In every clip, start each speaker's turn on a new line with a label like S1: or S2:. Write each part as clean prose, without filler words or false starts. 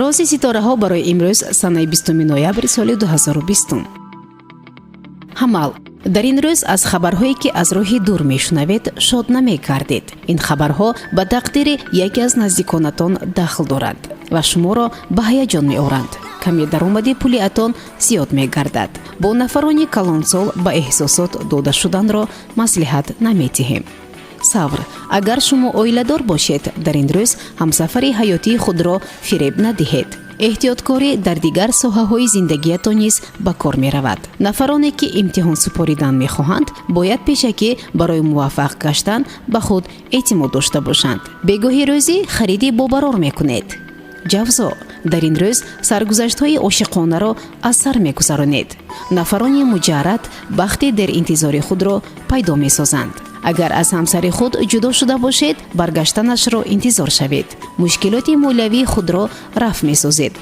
S1: Рози ситораҳо барои имрӯз, санаи 20 ноябри соли 2020. Ҳамал. Дар ин рӯз аз хабарҳое, ки аз роҳи дур мешунавед, шод намегардед. Ин хабарҳо ба тақдири яке аз наздиконатон дахл доранд ва шуморо ба ҳаяҷон меоранд. Каме даромади пулиатон зиёд мегардад. Бо нафарони калонсол ба эҳсосот дода шуданро маслиҳат намедиҳем. Савр. Агар шумо оиладор бошед, дар ин рӯз ҳамсафари ҳаётии худро фиреб надиҳед. Эҳтиёткорӣ дар дигар соҳаҳои зиндагиятон низ ба кор меравад. Нафароне, ки имтиҳон супоридан мехоҳанд, бояд пешакӣ барои муваффақ гаштан ба худ эътимод дошта бошанд. Бегоҳи рӯзӣ хариди бобарор мекунед. Ҷавзо. Дар ин рӯз саргузаштҳои ошиқонаро аз сар мегузаронед. Нафарони муҷаррад бахти деринтизори худро пайдо месозанд. Агар аз ҳамсари худ ҷудо шуда бошед, баргаштанашро интизор шавед. Мушкилоти молиявии худро рафъ месозед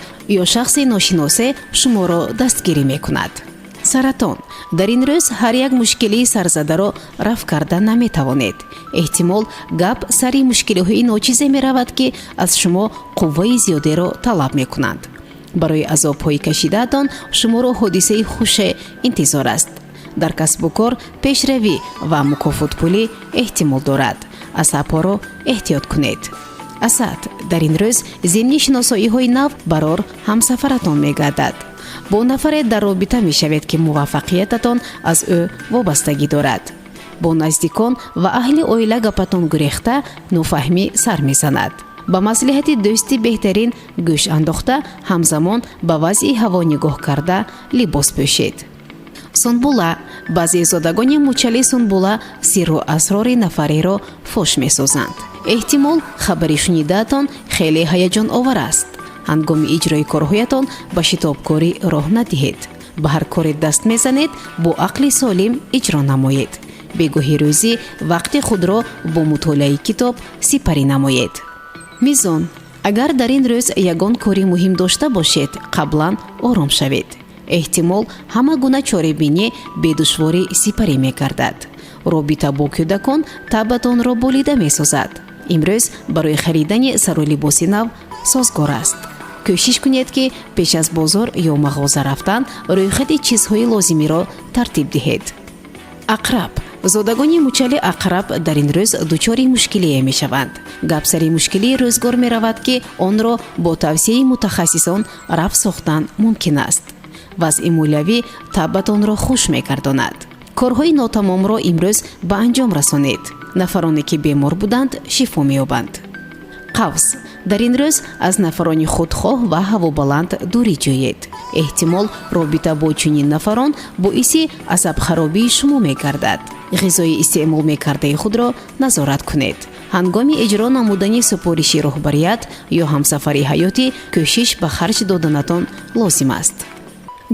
S1: ё шахси ношиносе шуморо дастгирӣ мекунад. Саратон. Дар ин рӯз ҳар як мушкилии сарзадаро рафъ карда наметавонед. Эҳтимол, гап сари мушкилиҳои ночизе меравад, ки аз шумо қувваи зиёдеро талаб мекунанд. Барои азобҳои кашидаатон шуморо ҳодисаи хуше интизор аст. Дар касбу кор пешравӣ ва мукофотпулӣ эҳтимол дорад. Асабҳоро эҳтиёт кунед. Асад. Дар ин рӯз зимни шиносоиҳои нав барор ҳамсафаратон мегардад. Бо нафаре дар робита мешавед, ки муваффақиятатон аз ӯ вобастагӣ дорад. Бо наздикон ва аҳли оила гапатон гурехта, нофаҳмӣ сар мезанад. Ба маслиҳати дӯсти беҳтарин гӯш андохта, ҳамзамон ба вазъи ҳаво нигоҳ карда либос пӯшед. Сунбула. Баъзе зодагони мучали сунбула сирру асрори нафареро фош месозанд. Эҳтимол, хабари шунидаатон хеле ҳаяҷоновар аст. Ҳангоми иҷрои корҳоятон ба шитобкорӣ роҳ надиҳед. Ба ҳар коре даст мезанед, бо ақли солим иҷро намоед. Бегоҳи рӯзӣ вақти худро бо мутолиаи китоб сипарӣ намоед. Мизон. Агар дар ин рӯз ягон кори муҳим дошта бошед, қаблан ором шавед. Эҳтимол, ҳама гуна чорабинӣ бедушворӣ сипарӣ мегардад. Робита бо кӯдакон табъатонро болида месозад. Имрӯз барои харидани сару либоси нав созгор аст. Кӯшиш кунед, ки пеш аз бозор ё мағоза рафтан рӯйхати чизҳои лозимиро тартиб диҳед. Ақраб. Зодагони мучали ақраб дар ин рӯз дучори мушкилие мешаванд. Гап сари мушкилии рӯзгор меравад, ки онро бо тавсияи мутахассисон рафъ сохтан мумкин аст. Вазъи молиявӣ табъатонро хуш мегардонад. Корҳои нотамомро имрӯз ба анҷом расонед. Нафароне, ки бемор буданд, шифо меёбанд. Қавс. Дар ин рӯз аз нафарони худхоҳ ва ҳавобаланд дурӣ ҷӯед. Эҳтимол, робита бо чунин нафарон боиси асабхаробии шумо мегардад. Ғизои истеъмол мекардаи худро назорат кунед. Ҳангоми иҷро намудани супориши роҳбарият ё ҳамсафари ҳаётӣ кӯшиш ба харҷ доданатон лозим аст.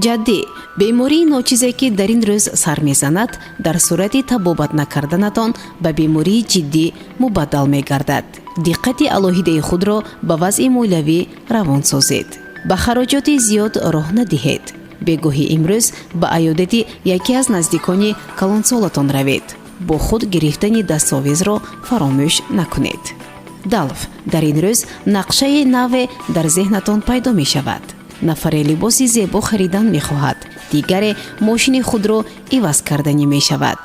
S1: Ҷаддӣ. Бемории ночизе, ки дар ин рӯз сар мезанад, дар сурати табобат накарданатон ба бемории ҷиддӣ мубаддал мегардад. Диққати алоҳидаи худро ба вазъи молиявӣ равон созед. Ба хароҷоти зиёд роҳ надиҳед. Бегоҳи имрӯз ба аёдати яке аз наздикони калонсолатон равед. Бо худ гирифтани дастовезро фаромӯш накунед. Далв. Дар ин рӯз нақшаи наве дар зеҳнатон пайдо мешавад. Нафаре либоси зебо харидан мехоҳад, дигаре мошини худро иваз карданӣ мешавад.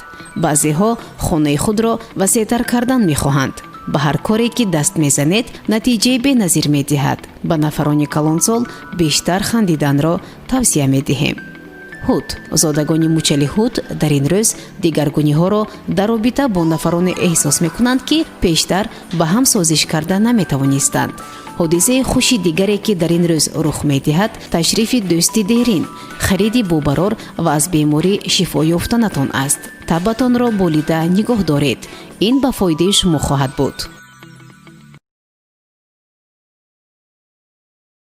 S1: Баъзеҳо хонаи худро васеътар кардан мехоҳанд. Ба ҳар коре, ки даст мезанед, натиҷаи беназир медиҳад. Ба нафарони калонсол бештар хандиданро тавсия медиҳем. Ҳут. Зодагони мучали ҳут дар ин рӯз дигаргуниҳоро дар робита бо нафароне эҳсос мекунанд, ки пештар ба ҳам созиш карда наметавонистанд. Ҳодисаи хуши дигаре, ки дар ин рӯз рух медиҳад, ташрифи дӯсти дерин, хариди бобарор ва аз беморӣ шифо ёфтанатон аст. Табъатонро болида нигоҳ доред, ин ба фоидаи шумо хоҳад буд.